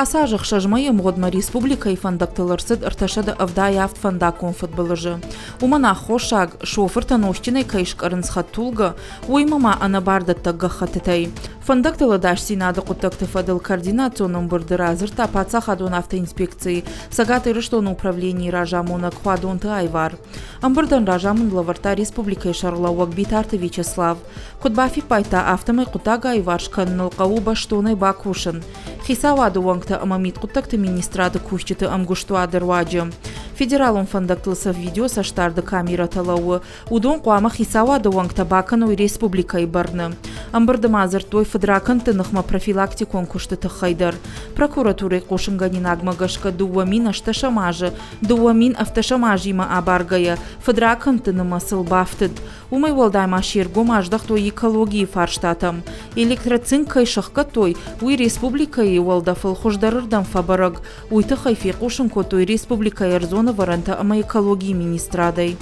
Ацы аз ӕхсӕз мӕйы ӕмгъуыдмӕ республикӕйы фӕндӕгтыл ӕрцыд 377 фӕндаггон фыдбылызы. Уымӕн аххосаг, шофыртӕ нозтджынӕй кӕй скъӕрынц хӕдтулгӕ, уыимӕ ма ӕнӕбардӕттӕг гӕххӕттытӕй. Фӕндӕгтыл ӕдасдзинады хъуыддӕгты фӕдыл координацион ӕмбырды радзырдта паддзахадон автоинспекцийы Цӕгат Ирыстоны управленийы разамонӕг Хуадонты Айвар. Ӕмбырдӕн разамынд лӕвӕрдта республикӕйы сӕргълӕууӕг Битарты Вячеслав. Куыд бафиппайдта, афтӕмӕй хъуыддаг аиуварс кӕныныл хъӕуы бӕстонӕй бакусын. Хицауады уӕнгтӕ ӕмӕ мидхъуыддӕгты министрады кусджыты ӕмгуыстуады руаджы. Федералон фӕндӕгтыл цы видеоцӕстдарды камерӕтӕ лӕууы, уыдон хъуамӕ хицауады уӕнгтӕ бакӕной республикӕйы бӕрны. Ӕмбырды ма дзырдтой фыдракӕндты ныхмӕ профилактикон куысты тыххӕй дӕр. Прокуратурӕйы хъусынгӕнинагмӕ гӕсгӕ 2008 азы 2007 азимӕ абаргӕйӕ фыдракӕндты нымӕцыл бафтыд. Уымӕй уӕлдай ма се ргом аздӕхтой экологийы фарстатӕм. Электроцинк кӕй сӕхгӕдтой, уый республикӕйы уӕлдӕфыл хуыздӕрырдӕм фӕбӕрӕг. Уый тыххӕй фехъусын кодтой республикӕйы ӕрдзон ӕвӕрӕнтӕ ӕмӕ экологийы министрадӕй.